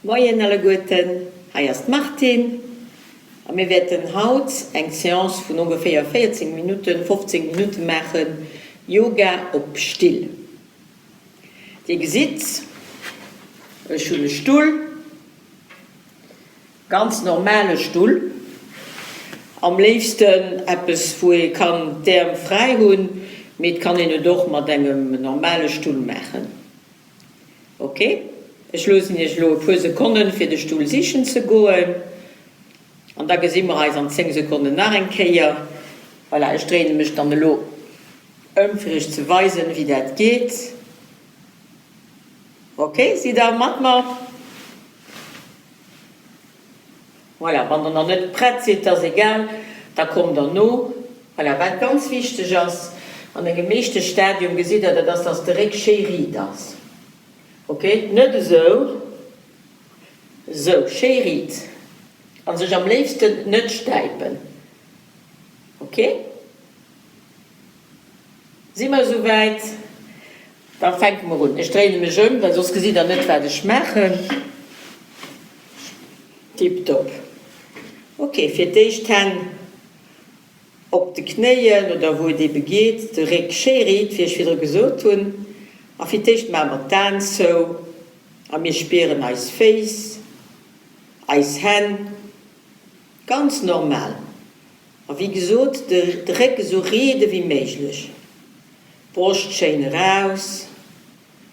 Moien alleguerten, hei ass d'Martine a mir wäerten haut eng Seance vun ongeféier 14 Minutten, 15 Minutte maachen, Yoga op Still. Dir gesitt, ech hunn e Stull, ganz normale Stull, am léifsten eppes wou ee kann d'Äerm fräi hunn, mee et kann een et och mat engem normale Stull maachen. Ok, ech loossen iech elo e puer Sekonnen fir de Stull sichen ze goen an da gesi mer eis an 10 Sekonnen nach eng Kéier. Voilà, ech dréine mech dann elo ëm fir iech ze weisen wéi dat geet. Ok, sidd der mat mer? Voilà, wann der nach net prett sidd, ass egal, da kommt der no. Voilà, wat ganz wichteg ass, an engem éischte Stadium gesitt der, dat ass, dass de Réck schéi riit ass. Ok, net esou, esou, schéi riit a sech am léifsten net stäipen. Ok, si mer esouwäit? Da fänke mer un. Ech dréine mech ëm, well soss gesitt der net, wat ech maachen. Tiptop. Ok, fir d'éischt d'Hänn op de Knéien oder wou et ebe geet, de Réck schéi riit, wéi ech virdru gesot hunn. A fir d'éischt maache mer d'Aen zou a mir spieren eis Féiss, eis Hänn, ganz normal. A wéi gesot, de Réck esou riit ewéi méiglech, d'Broscht schéin eraus.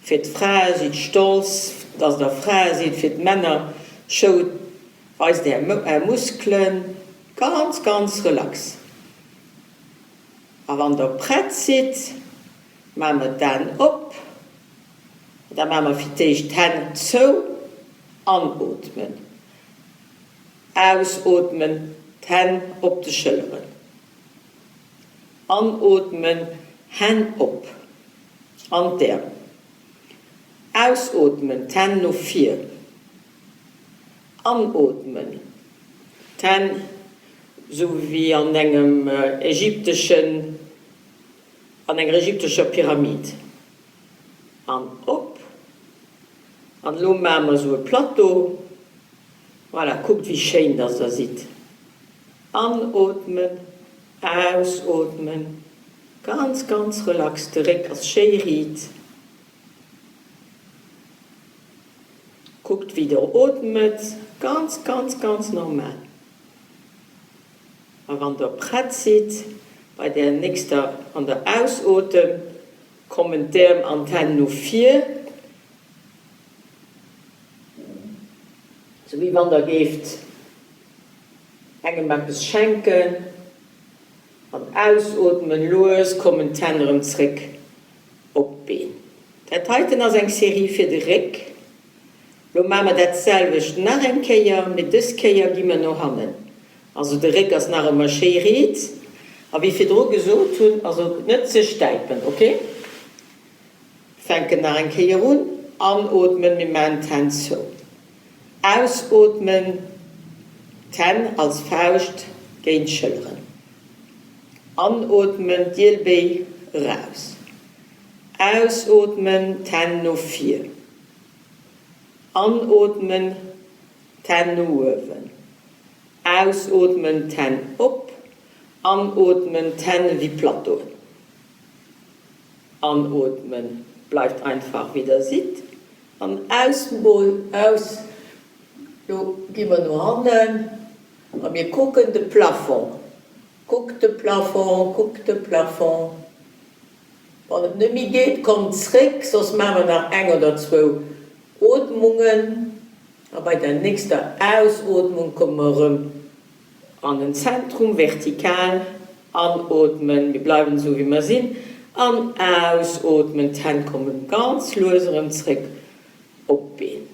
Fir d'Frae sidd stolz, dass der Frae sidd, fir d'Männer showt, weist är är Muskelen, ganz ganz relax. A wann der prett sidd, maa mer d'Aen op, da maa mer fir d'éischt d'Hänn zou, anootmen, ausootmen, d'Hänn op de Schëlleren, anootmen, Hänn op. An d'Äerm. Ausootmen, d'Hänn no vir. Anootmen, d'Hänn sou wéi an engem ägypteschen, an enger ägyptescher Pyramid. An op. An elo maache mer sou e Plateau. Voilà, kuckt wéi schéin dass der sidd. Anootmen, ausootmen. Ganz ganz relax, de Réck ass schéi riit. Kuckt wéi der ootmet, ganz ganz ganz normal. A wann der prett sidd, bei der nächster an der Ausotem kommen d'Äerm an d'Hänn no vir, sou wéi wann der géift engem eppes schenken. An ausootmen, lues kommen d'Hänn erëm zréck op d'Been. Dat heiten ass eng Serie fir de Réck. Lo maache mer dat selwecht nach eng Kéier, mee dës Kéier gi mer no hannen. Also de Réck ass nach ëmmer schéi riit. A wéi virdru gesot hunn, also net ze stäipen, ok? Fänken nach eng Kéier un, anootmen, mir maachen d'Hänn zou. Ausootmen, d'Hänn als Fauscht géint d'Schëlleren. Anootmen, d'Ielbéi eraus. Ausootmen, d'Hänn no vir. Anootmen, d'Hänn no uewen. Ausootmen, d'Hänn op. Anootmen, d'Hänn ewéi Plateauen. Anootmen, bleift einfach wéi der sidd. An aus mol aus, lo gi mer no hannen a mir kucken de Plafong. Kuck de Plafong, kuck de Plafong. Wann et net méi geet, kommt zréck, soss maache mer nach eng oder zwou Ootmungen. A bei der nächster Ausootmung komme mer erëm an den Zentrum, vertikal anootmen, mir bleiwen esou wéi mer sinn, an ausootmen, d'Hänn komme ganz lues erëm zréck op d'Been.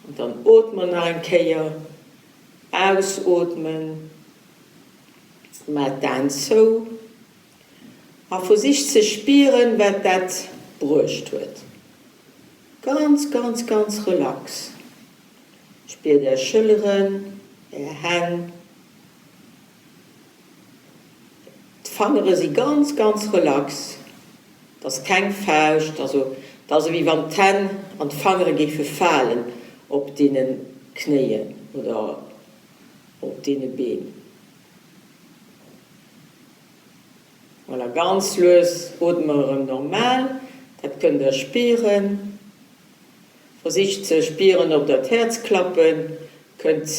An dann ootme mer nach eng Kéier, ausootmen, maat d'Aen zou a versicht ze spieren, wat dat bruecht huet. Ganz, ganz, ganz relax. Spiert är Schëlleren, är Hänn. D'Fangere si ganz, ganz relax. Et ass keng Fauscht, also et ass ewéi wann d'Hänn an d'Fangere géife falen. op deene Knéien oder op deene Been. Voilà, ganz lues ootme mer erëm normal, dat kënnt der spieren. Versicht ze spieren ob der d'Häerzklappe kënnt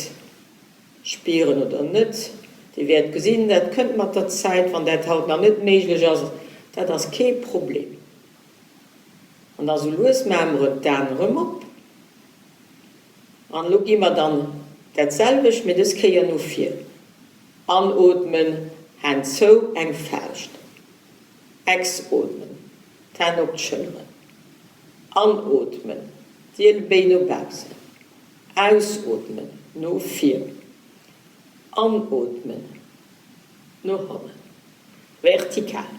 spieren oder net. Dir wäert gesinn, dat kënnt mat der Zäit, wann dat haut nach net méiglech ass, dat ass kee Problem. An da sou lues maache mer erëm d'Aen erëm op. An elo gi mer dann dat selwecht, mee dës Kéier no vir. Anootmen, Hänn zou, eng Fauscht. Exootmen, d'Hänn op d'Schëlleren. Anootmen, d'Ielebéi no baussen. Ausootmen, no vir. Anootmen, no hannen. Vertikal.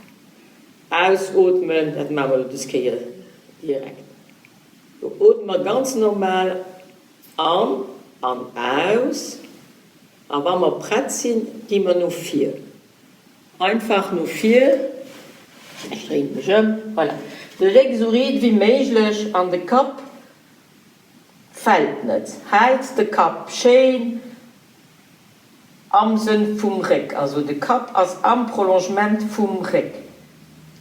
Ausootmen, dat maache mer elo dës Kéier direkt. Lo ootme mer ganz normal an an aus. A wa mer prett sinn, gi mer no vir. Einfach no vir. Ech dréine mech ëm. Voilà. De Réck esou riit wéi méiglech an de Kapp fält net. Haalt de Kapp schéin am Sënn vum Réck. Also de Kapp ass am Prolongement vum Réck.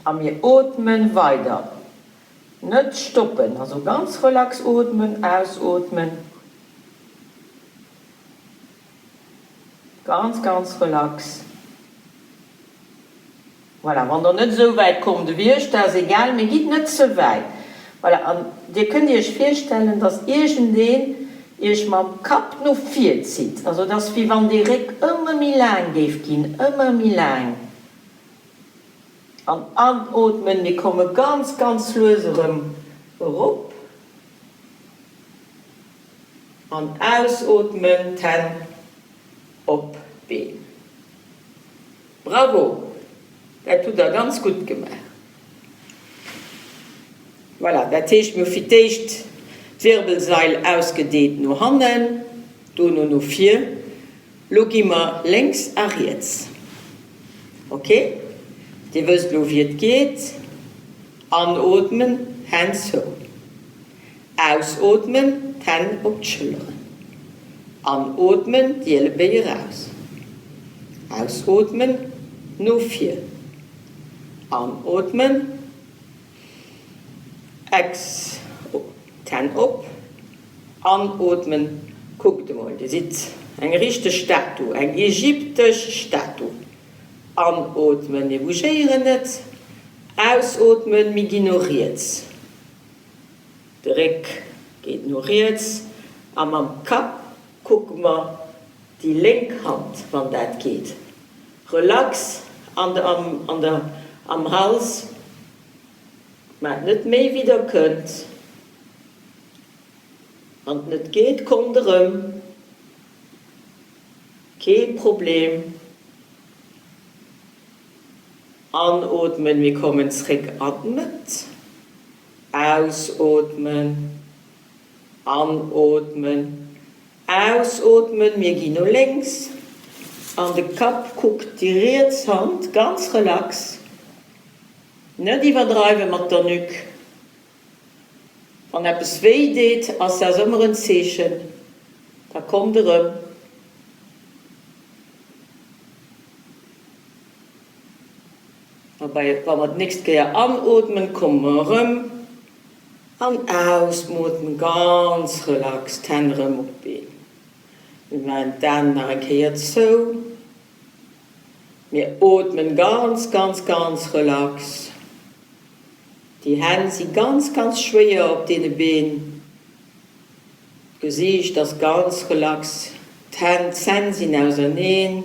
A mir ootme weider. Net stoppen. Also ganz relax ootmen, ausootmen. Ganz ganz relax. Voilà, wann der net esou wäit kommt ewéi ech, dat ass egal, mee gitt net ze wäit. Voilà, an dir kënnt iech virstellen, dass iergendeen iech mam Kapp no vir zitt. Also et ass wéi wann dee Réck ëmmer méi laang géif ginn, ëmmer méi laang. An anootmen, mir komme ganz ganz lues erëm erop. An ausootmen, d'Hänn op d'Been. Bravo! Dat hutt der ganz gutt gemaach. Voilà, dat heescht, mir hu fir d'éischt d'Wirbelsail ausgedeet no hannen, dono no vir. Lo gi mer lénks a riets. Ok, Dir wësst lo wéi et geet. Anootmen, Hänn zou. Ausootmen, d'Hänn op d'Schëlleren. Anootmen, d'Ielebéi eraus. Ausootmen, no vir. Anootmen, ex, d'Hänn op. Anootmen, kuckt emol, Dir sidd eng richteg Statu, eng ägyptesch Statu. Anootmen, mir bougéieren net. Ausootmen, mir ginn no riets. De Réck geet no riets a mam Kapp kucke mer déi lénk Hand, wann dat geet. Relax an der am Hals, maacht net méi wéi der kënnt. Wann et net geet, kommt erëm, kee Problem. Anootmen, mir kommen zréck an d'Mëtt. Ausootmen, anootmen, ausootmen, mir ginn no lénks an de Kapp kuckt déi riets Hand, ganz relax, net iwwerdreiwe mat der Nuque. Wann eppes wéi deet, ass dat ëmmer en Zeechen, da kommt erëm. A bei wa mer d'nächst Kéier anootmen, komme mer erëm an ausmootmen ganz relax d'Hänn erëm op d'Been. Mir maachen d'Aen nach eng Kéier zou. Mir ootmen ganz, ganz, ganz relax. Déi Hänn si ganz, ganz schwéier op deene Been. D'Gesiicht ass ganz relax. D'Hänn, d'Zänn sinn auserneen.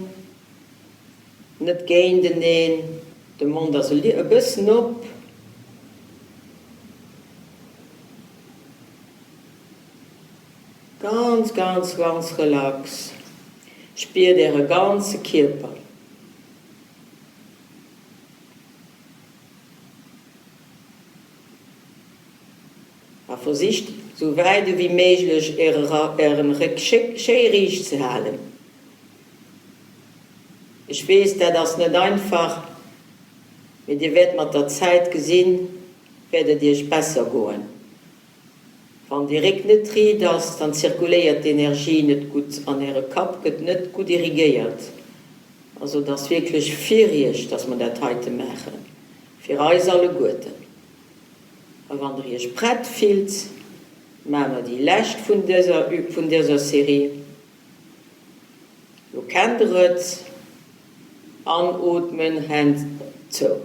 Net géinteneen, de Mond ass e bëssen op. Ganz, ganz, ganz relax. Spiert äre ganze Kierper. A versicht sou wäit ewéi méiglech ären Réck schéi riicht ze halen. Ech weess, dat ass net einfach, mee Dir wäert mat der Zäit gesinn, wäert et Iech besser goen. Wann dee Réck net riit ass, dann zirkuléiert d'Energie net gutt an äre Kapp gëtt net gutt irrigéiert. Also et ass wierklech fir iech, dass mer dat heite maachen, fir eis alleguerten. A wann der iech prett fillt, maache mer déi lescht vun dëser vun dëser Serie. Lo kennt der et, Anootmen, Hänn zou,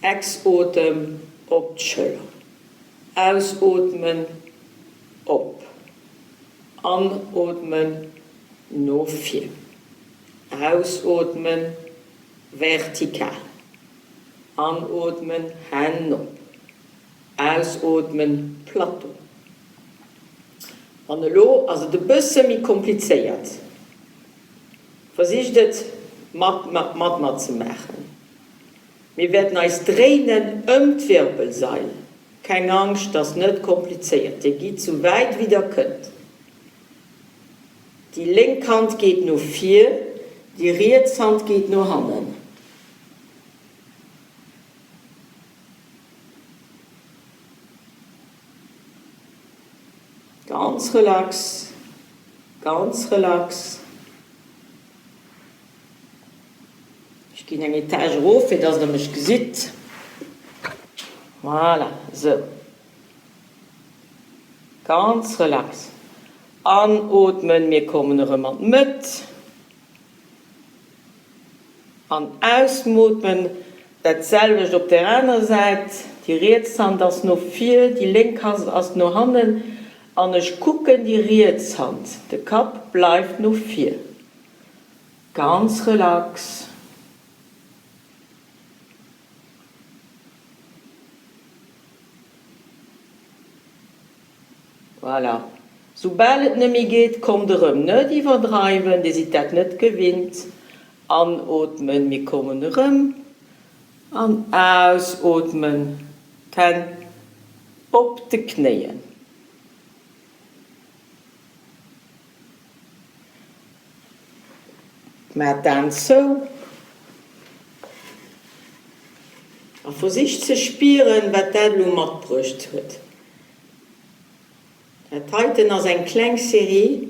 Exotem op d'Schëller, ausootmen, op, anootmen, no vir, ausootmen, vertikal. Anootmen, Hänn op. Ausootmen, Plateau. An elo ass et e bësse méi komplizéiert. Versicht et mat mat mer ze maachen. Mir wäerten eis dréinen ëm d'Wirbelsail. Keng Angscht, 't ass net komplizéiert. Dir gitt sou wäit wéi der kënnt. Déi lénk Hand geet no vir, déi riets Hand geet no hannen. Ganz relax, ganz relax. Ech ginn eng Etage erof, fir dass der mech gesitt. Voilà, esou. Ganz relax. Anootmen, mir kommen erëm an d'Mëtt. An ausmootmen, dat selwecht op der anerer Säit, déi riets Hand ass no vir, déi lénk Hand ass no hannen an ech kucken déi riets Hand, de Kapp bleift no vir, ganz relax. Voilà. Soubal et nemmi geet, kommt erëm. Net iwwerdreiwen, dir sidd dat net gewinnt. Anootmen, mir kommen erëm. An ausootmen, d'Hänn op de Knéien. Maat d'Aen zou a versicht ze spieren, wat dat elo matbruecht huet. Dat heiten ass eng kleng Serie,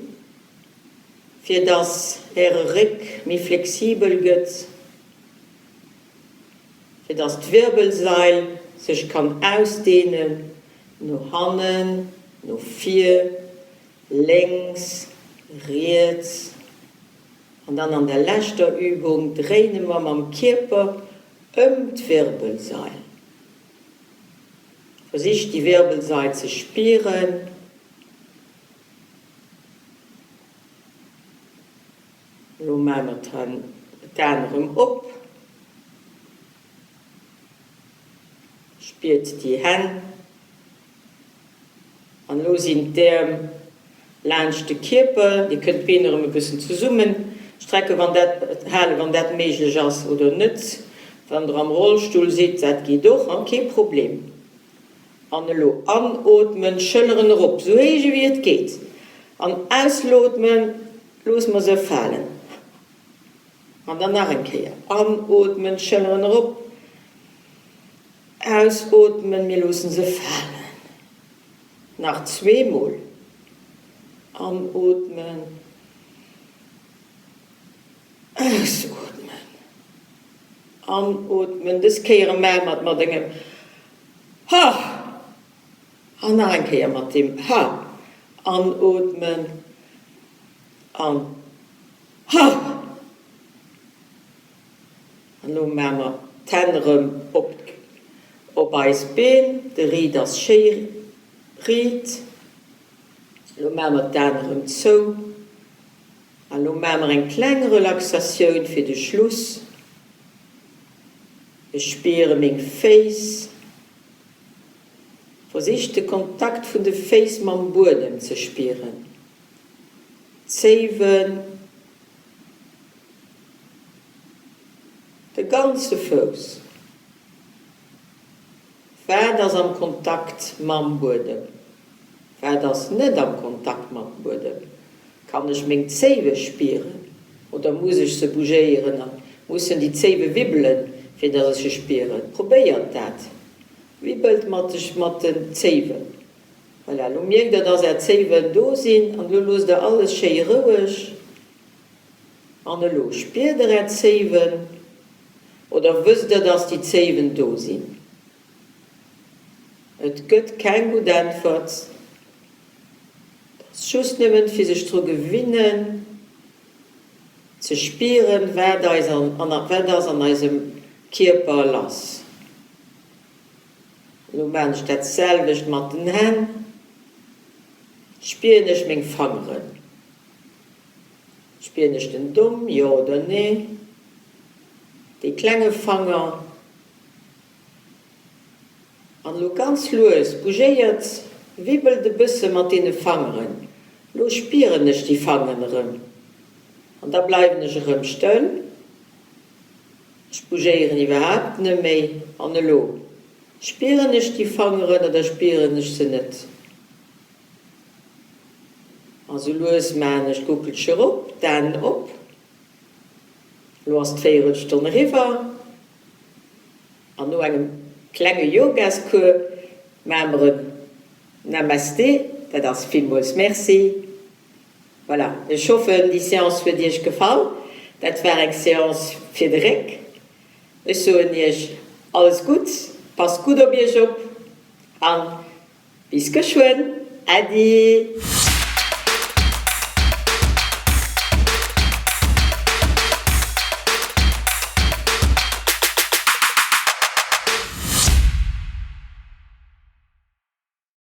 fir dass äre Réck méi flexibel gëtt, fir dass d'Wirbelsail sech kann ausdehnen, no hannen, no vir, lénks, riets. An dann an der leschter Übung dréine mer mam Kierper ëm d'Wirbelsail. Versicht déi Wirbelsail ze spieren. Elo maache mer d'Aen erëm op. Spiert déi Hänn. An elo sinn d'Äerm laanscht de Kierper. Dir kënnt d'Been erëm e bëssen zesummen strecken, wann dat, halen, wann dat méiglech ass oder net. Wann der am Rollstull sidd, dat geet och, hein, kee Problem. An elo anootmen, Schëlleren erop, sou héich ewéi et geet. An auslootmen, loosse mer se falen. An dann nach eng Kéier anootmen, Schëlleren erop. Ausootmen, mir loossen se falen. Nach zweemol. Anootmen, ausootmen, anootmen. Dës Kéier maache mer et mat engem Ha an nach eng Kéier mat dem Ha. Anootmen an Ha. An elo maache mer d'Hänn erëm op op eis Been, de Riit ass schéi riit. Elo maache mer d'Aen erëm zou an elo maache mer eng kleng Relaxatioun fir de Schluss. Ech spiere meng Féiss. Versicht de Kontakt vun de Féiss mam Buedem ze spieren. D'Zéiwen. De ganze Fouss. Wat ass am Kontakt mam Buedem? Wat ass net am Kontakt mam Buedem? Kann ech meng Zéiwe spieren oder muss ech se bougéieren a mussen déi Zéiwe wibbelen, fir dass ech se spieren? Probéiert dat! Wibbelt mat den Zéiwen. Voilà, elo mierkt der, dass är Zéiwen do sinn an elo loosst der alles schéi roueg. An elo spiert der är Zéiwen oder wësst der, dass déi Zéiwen do sinn? Et gëtt keng gutt Äntwert, et ass just nëmmen fir sech dru gewinnen, ze spieren, wat eis an, wat ass an eisem Kierper lass. Elo maan ech dat selwecht mat den Hänn, spieren ech meng Fangeren, spieren ech den Domm, jo oder nee, dee klenge Fanger, an elo ganz lues bougéiert, wibbelt e bësse mat deene Fangeren, elo spieren ech déi Fangeren erëm, an da bleiwen ech erëm stëll. Ech bougéieren iwwerhaapt neméi. An elo? Spieren ech déi Fangeren oder spieren ech se net? A sou lues maachen ech d'Guckelcher op, d'Aen op. Elo ass d'Véierelstonn eriwwer. An no engem klenge Yogascours maache mer en Namasté, dat ass villmools Merci. Voilà, ech hoffen déi Seance huet iech gefall. Dat war eng Seance fir de Réck. Ech soen iech alles Gutts, passt gutt op iech op an bis geschwënn. Äddi!